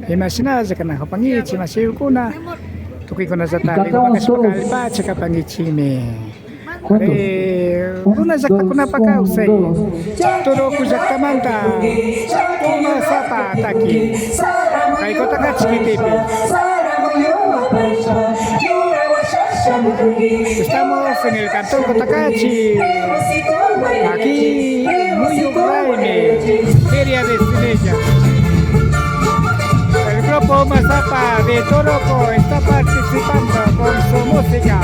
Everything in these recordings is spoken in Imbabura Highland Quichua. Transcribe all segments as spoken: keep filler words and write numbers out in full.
Imashinalla kanakupankichik, mashikuna, tukuykunallata rikupakashpaka allipacha kapankichikmi. Eh, runa llaktakunapa kawsay. Toroco llaktamanta Uma Sapa taki. Kay Cotacachi kitipi. Estamos en el cantón Cotacachi. Aquí, muy Ucrania, Feria de Estrella. El grupo Uma Sapa de Toroco está participando con su música.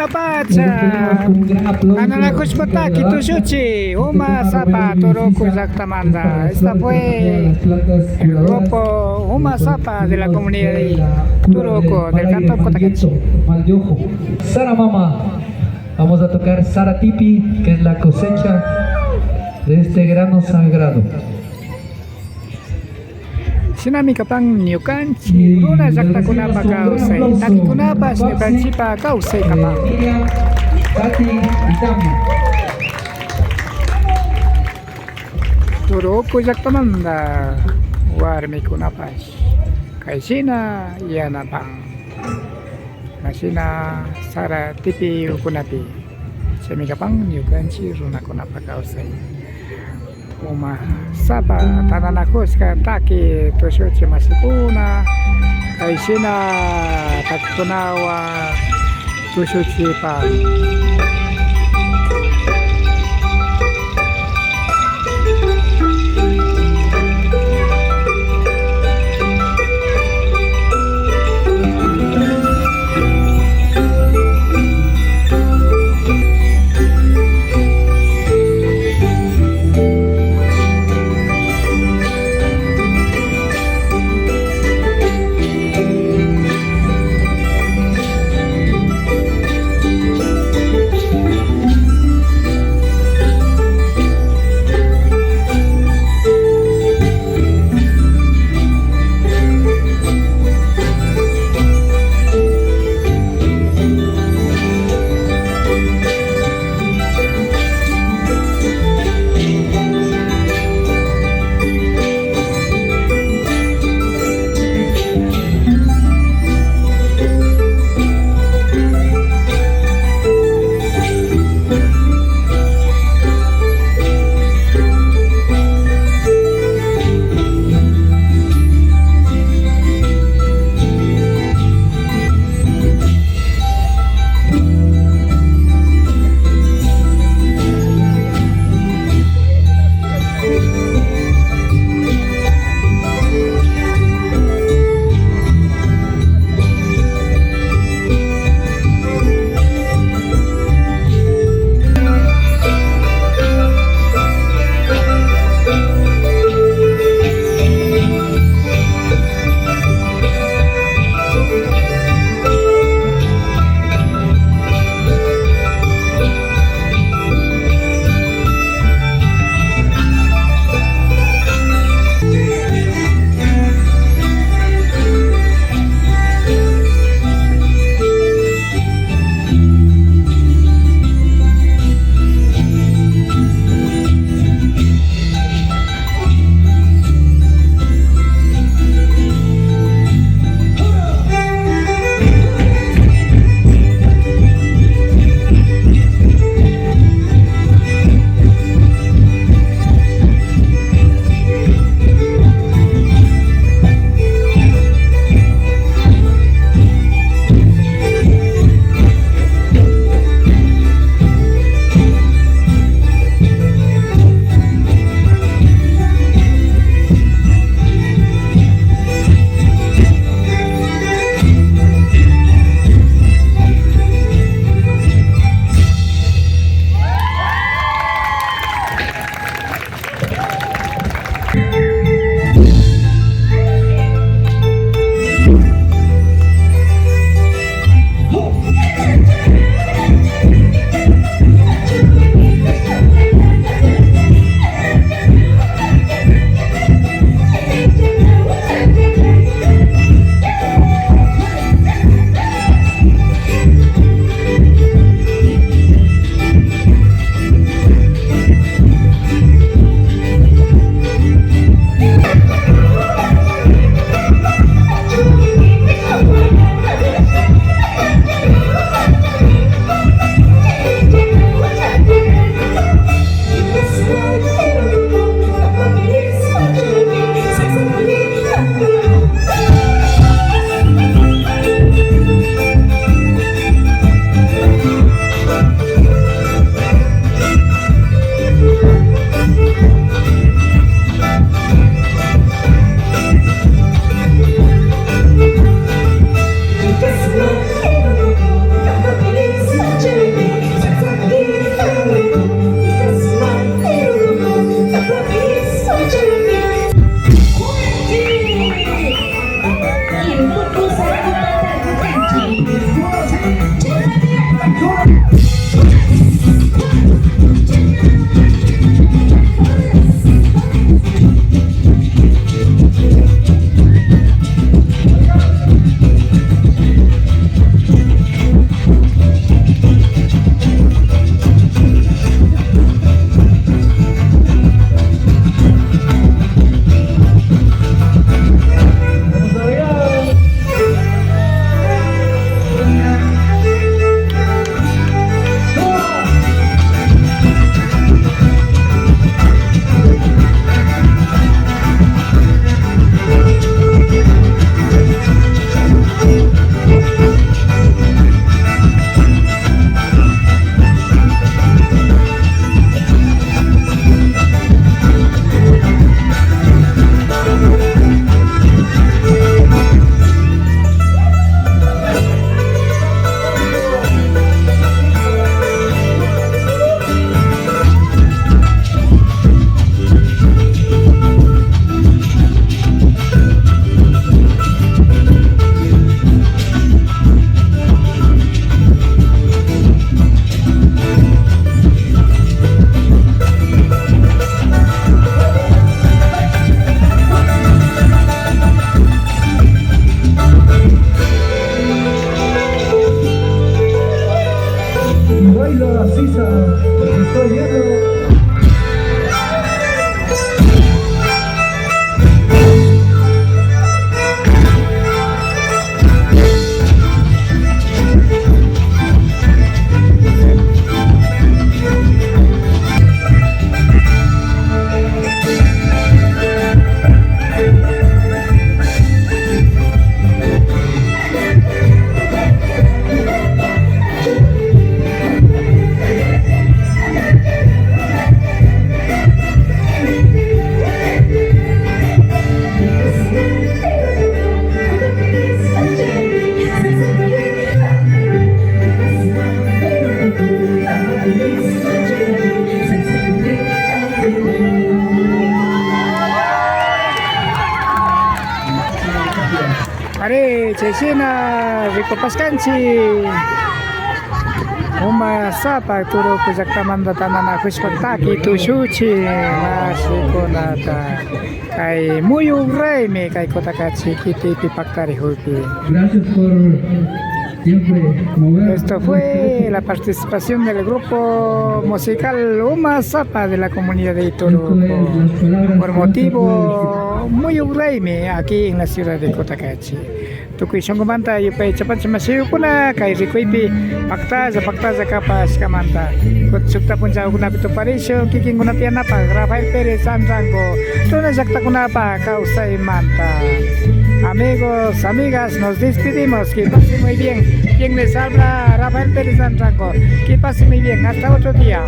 Pacha, tananakushpa taki tushuchi, Uma Sapa, Turuku llaktamanta. Esta fue el grupo Uma Sapa de la comunidad de Turuku, del cantón Cotacachi. Sara Mama, vamos a tocar Sara Tipi, que es la cosecha de este grano sagrado. Shinami kapan ñukanchik runa llaktakunapa kawsay, takikunapash ñukanchikpa kawsay kapan. Turuku llaktamanta warmikunapash kayshina yanapan. Mashina sara tipi ukunapi. Chaymi kapan ñukanchik runakunapa kawsay. Uma Sapa tananakushka taki tushuchi mashikuna, kayshina takikunawan tushuchipa. Baila, Sisa, está lleno. Ari, chayshina rikupashkanchik. Uma Sapa, Turupi llaktamanta tantanakushpa taki tushuchin mashikunata. Kay muyuk raymi kay Cotacachi kitipi paktarikukpi. Gracias por siempre mover. Esto fue la participación del grupo musical Uma Sapa de la comunidad de Ituruco. Esto es las palabras. Por motivo muyuk raymi aquí en la ciudad de Cotacachi. Tukuy shunkumanta yupaychapanchik mashikuna kay rikuypi paktalla paktalla kapashkamanta. Kutin shukta punchakunapi tuparishun kikinkunata yanapak Rafael Pérez Andrango, runa llaktakunapak kawsaymanta. Amigos, amigas, nos despedimos. Que pasen muy bien. Quien les habla, Rafael Pérez Andrango. Que pasen muy bien. Hasta otro día.